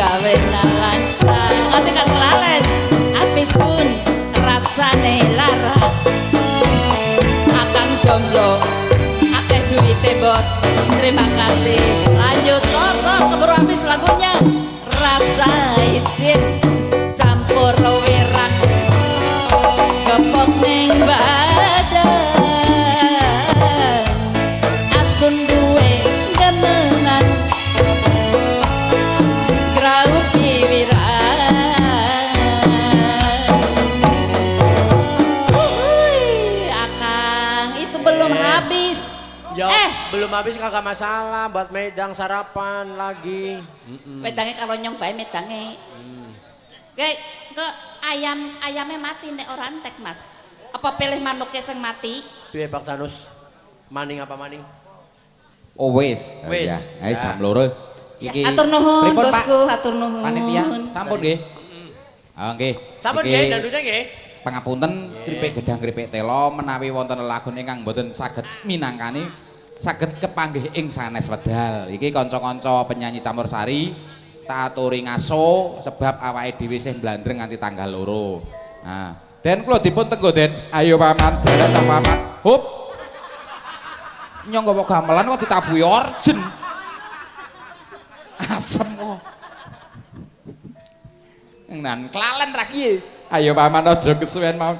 gawe nalangsa. Ati kan kelalen apisun rasane lara. Akang jomblo akeh duwite bos. Terima kasih. Lanjut sor keburu habis lagunya. Rasa isin campur wirang gepok ning badan asun duwe demenan graupi wirang. Akang itu belum habis. Ya, belum habis kagak masalah buat medang sarapan lagi. Medangnya kalau nyong bae medange. Oke, ke ayamnya mati nek ora entek, Mas. Apa pilih manuknya sing mati? Piye Pak Sanus? Maning apa maning? Oh wis. Wis. Ya, ayo jam 2. Iki. Atur nuhun bosku, atur nuhun. Panitia, sampun nggih. Ah nggih. Sampun nggih dandute nggih. Pangapunten kripik gedang kripik telo menawi wonten lelagon ingkang mboten saged minangkani saged kepanggih ing sanes wedal. Iki kanca-kanca penyanyi campur sari tak aturi ngaso sebab awake dhewe isih mblandreng nganti tanggal 2. Nah, den kula dipun tenggo den. Ayo paman, derek ta paman. Hup. Nyong gawa gamelan kok ditabuhi orjen. Asem kok. Nan klalen ra kiye. Ayo paman aja kesuwen mau.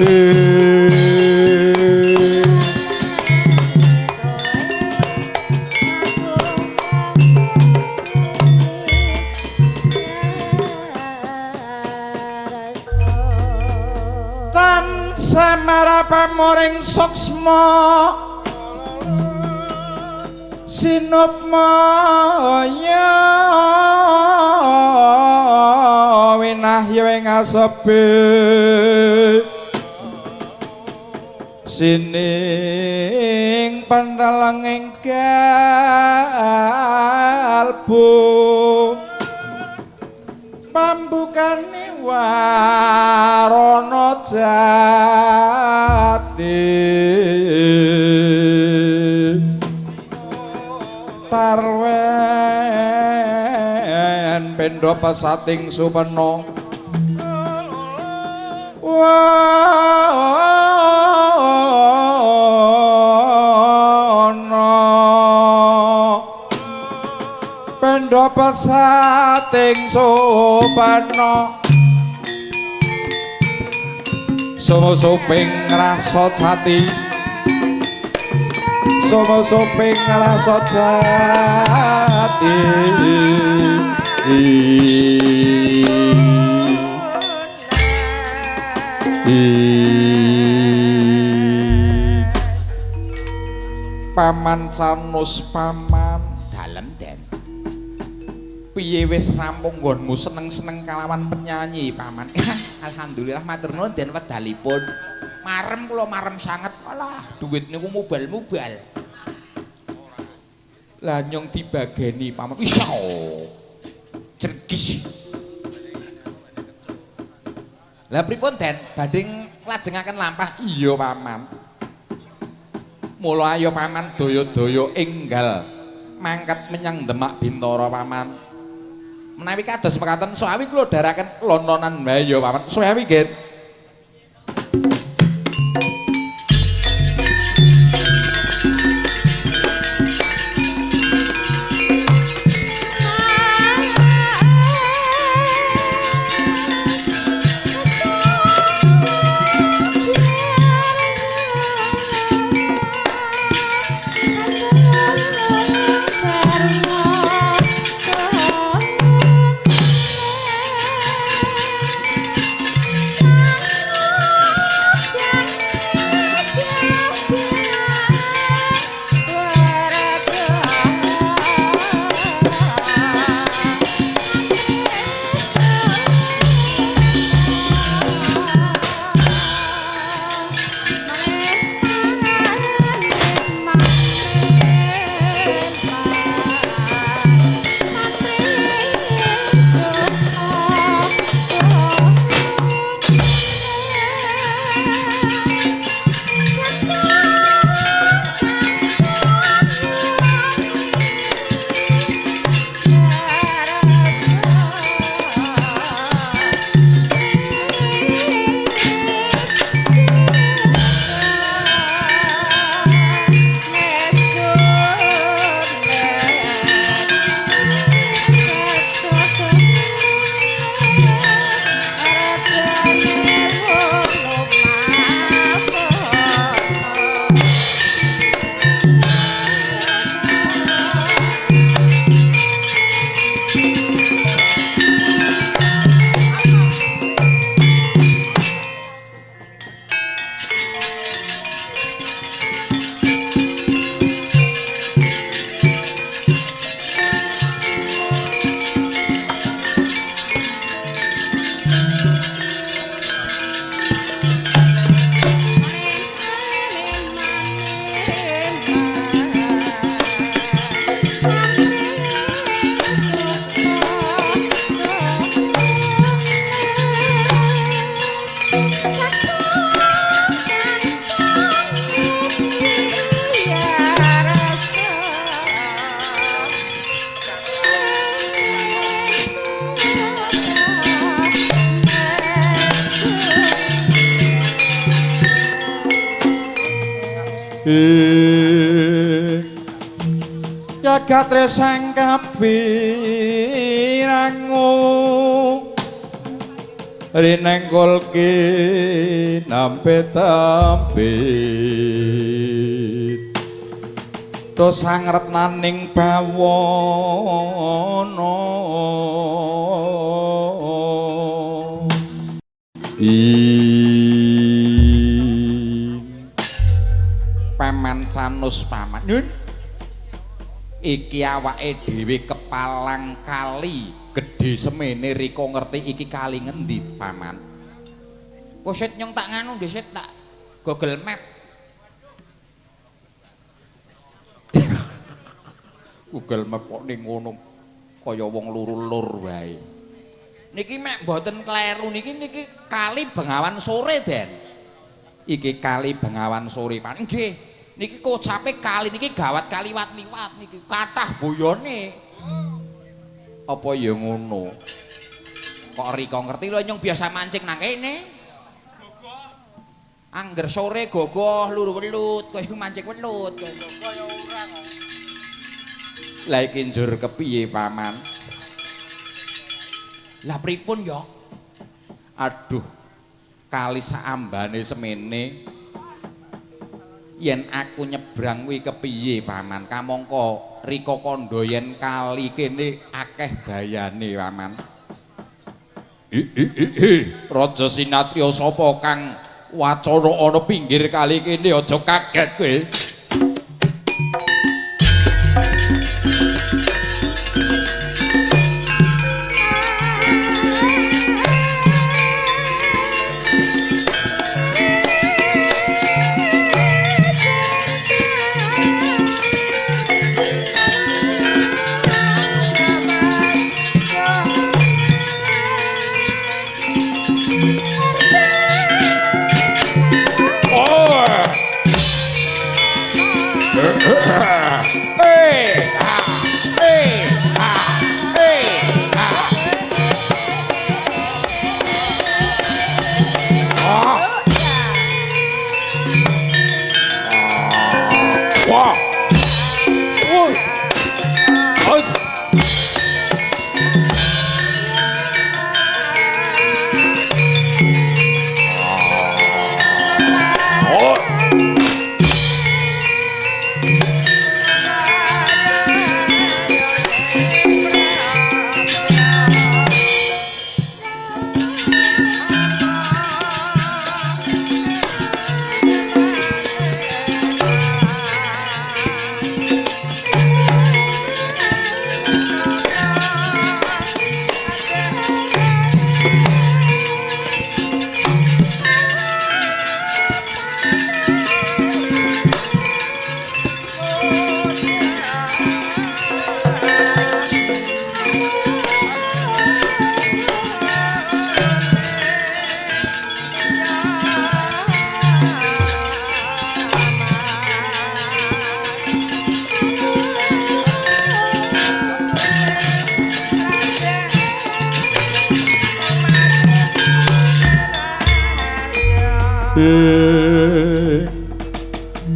Tan samara pamoring suksma sinupmaya winahya ing asepe sining pendeleng ing kalbu pambukane warana jati tarwen pendo pesating supena wana pendo pesating supena sumsuping rasa jati sumsuping rasa jati. Paman Sanus paman dalem Den. Piye wis rampung nggonmu seneng-seneng kalawan penyanyi paman? Alhamdulillah matur nuwun Den wedalipun. Marem kula marem sanget. Alah duit niku mubal-mubal. Lah nyong dibageni paman. Iso. Jregis. Lah pripun Den? Badhe nglajengaken lampah? Iya paman. Mula ayo paman daya-daya enggal mangkat menyang Demak Bintara paman. Menawi kados mekaten sawi kula daraken lontonan wae ya paman. Sawi nggih. Jagat resang kapirangu Rinengkol kinampe tampit to sangretnaning bawana Paman Sanus paman. Nun. Iki awake dhewe kepalang kali gedhe semene rika ngerti iki kali ngendi paman. Koset nyong tak nganu dhisit tak Google Map. Google Map kok ning ngono kaya wong luru lur wae. Niki mek mboten kleru niki niki kali Bengawan Sore, Den. Iki kali Bengawan Sore, Pak. Nggih. Niki kocape kali niki gawat kaliwat-liwat niki kathah boyone. Apa ya ngono? Kok rika ngerti lho nyong biasa mancing nang kene. Angger sore gogoh luru welut, kowe mancing welut. Lah iki njur kepiye, Paman? Lah pripun ya? Aduh, kali saambane semene yen aku nyebrang kuwi kepiye, Paman? Kamangka rika kandha yen kali kene akeh bayane, Paman. Raja Sinatriya sapa kang wacana ana pinggir kali kene aja kaget kowe.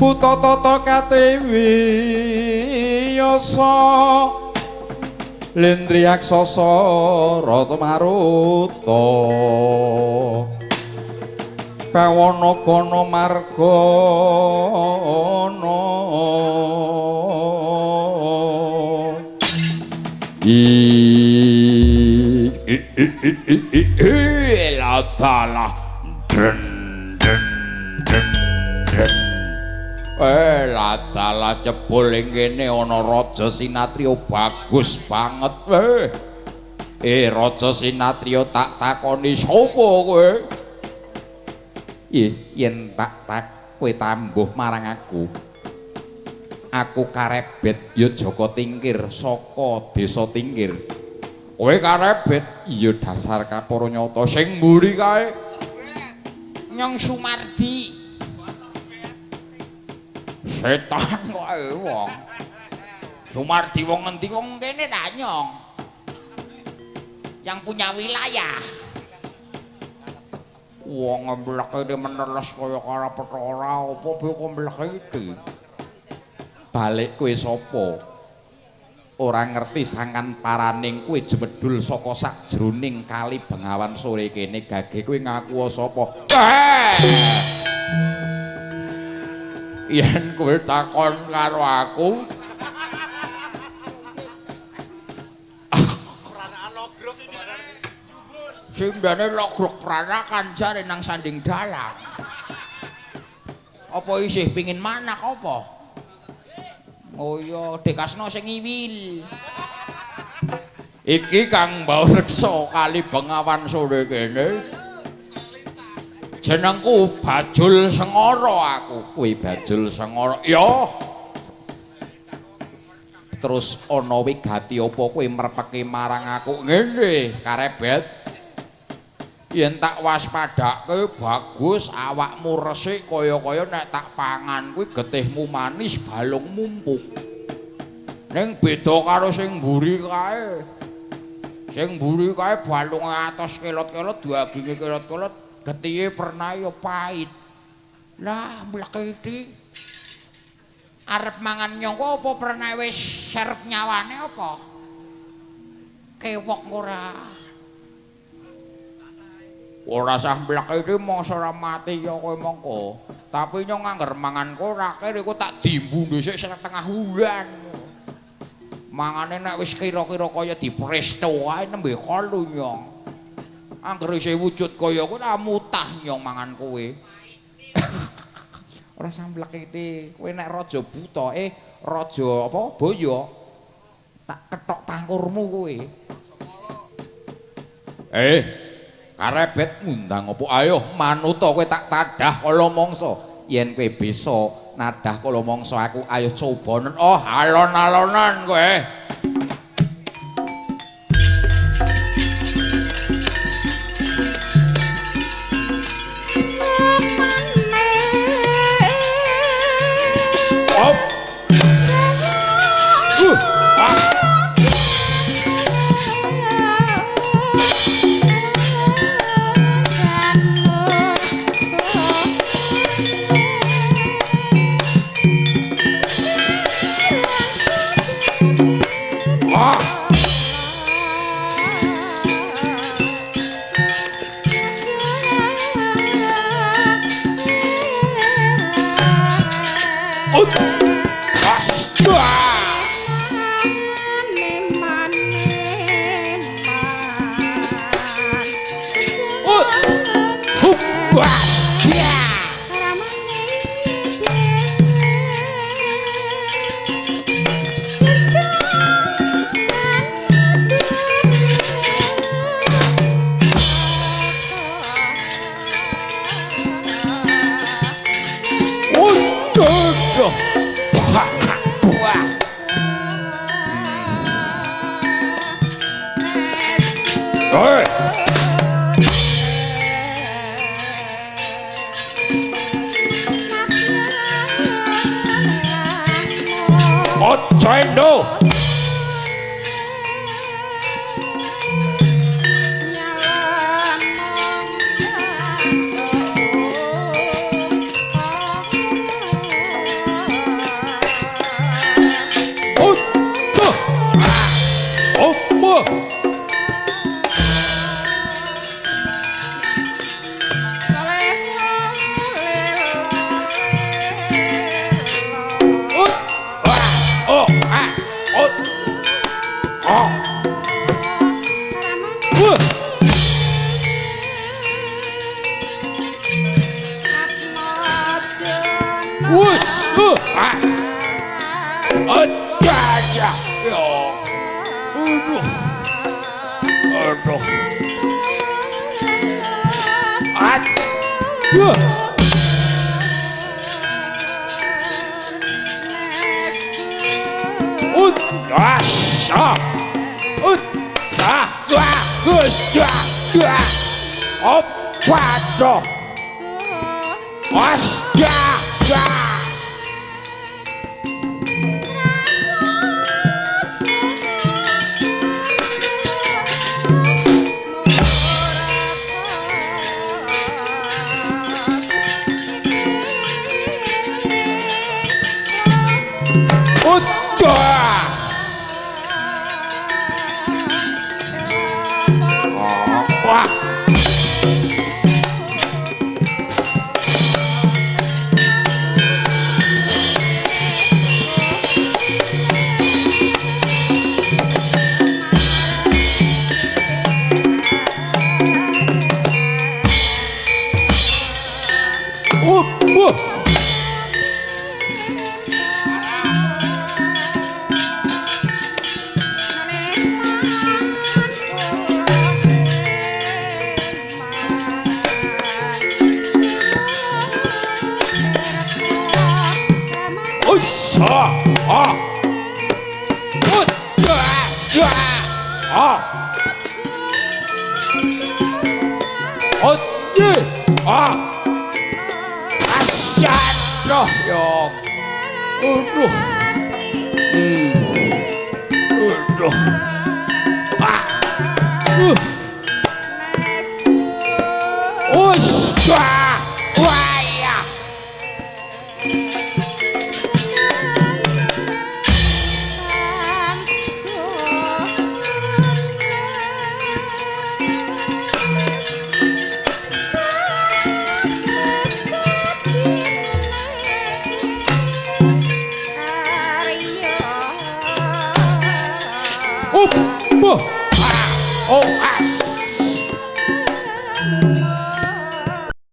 Buta tata katiwi yasa lindriyaksasa rata maruta bawana gana margana i la talah den den den den. Ladalah jebul ing kene ana Raja Sinatriya bagus banget. Raja Sinatriya tak takoni sapa kowe? Yen tak kowe tambuh marang aku. Aku karebet ya Jaka Tingkir saka desa Tingkir. Kowe karebet? Iya dasar kapara nyata sing mburi kae. Nyong Sumardi. Setan kae wong. Sumardi wong ngendi wong kene ta nyong? Yang punya wilayah. Wong ngembleke meneles kaya kara petara apa be kok mbleke iki. Balik kowe sapa? Ora ngerti sangkan paraning kowe jemedul saka sakjroning kali Bengawan sore kene gage kowe ngaku sapa? Yen kowe takon karo aku, simbane logrok pranakan jare nang sanding dalang. Apa isih pingin manak apa? Oh iya, Dekasno sing ngiwil. Iki kang mbau reksa kali Bengawan sore kene. Jenengku Bajul Sengara aku. Kuwi Bajul Sengara. Ya. Terus ana wigati apa kowe mrepeke marang aku ngene, karebet. Yen tak waspadake bagus awakmu resik kaya-kaya nek tak pangan kuwi getihmu manis balungmu empuk. Ning beda karo sing mburi kae. Sing mburi kae balunge atos kelot-kelot, daginge kelot-kelot, getihe pernah ya pahit. Lah mlekiti. Arep mangan nyangka apa pernah wis serep nyawane apa? Kewok ora. Ora sah mlekiti mongso ora mati ya kowe mongko. Tapi nyong angger manganku ora kere iku tak dimbu dhisik setengah wulan. Mangane nek wis kira-kira kaya dipresto kae nembe kolu nyong. Angger isih wujud kaya kuwi ora mutah nyong mangan kowe. Ora sah mlekiti, kowe nek raja buta raja apa boyok tak kethok tangkurmu kowe. Karebet ngundang apa? Ayo manuta kowe tak tadah kala mangsa. Yen kowe bisa nadah kala mangsa aku ayo cobanen. Oh, alon-alonan kowe. Ah. Ah. Ut. Ah. Ah. Ut. Ye. Ah. Asyad. Yo. Aduh. Aduh. Ah. Us. Ah. Wah.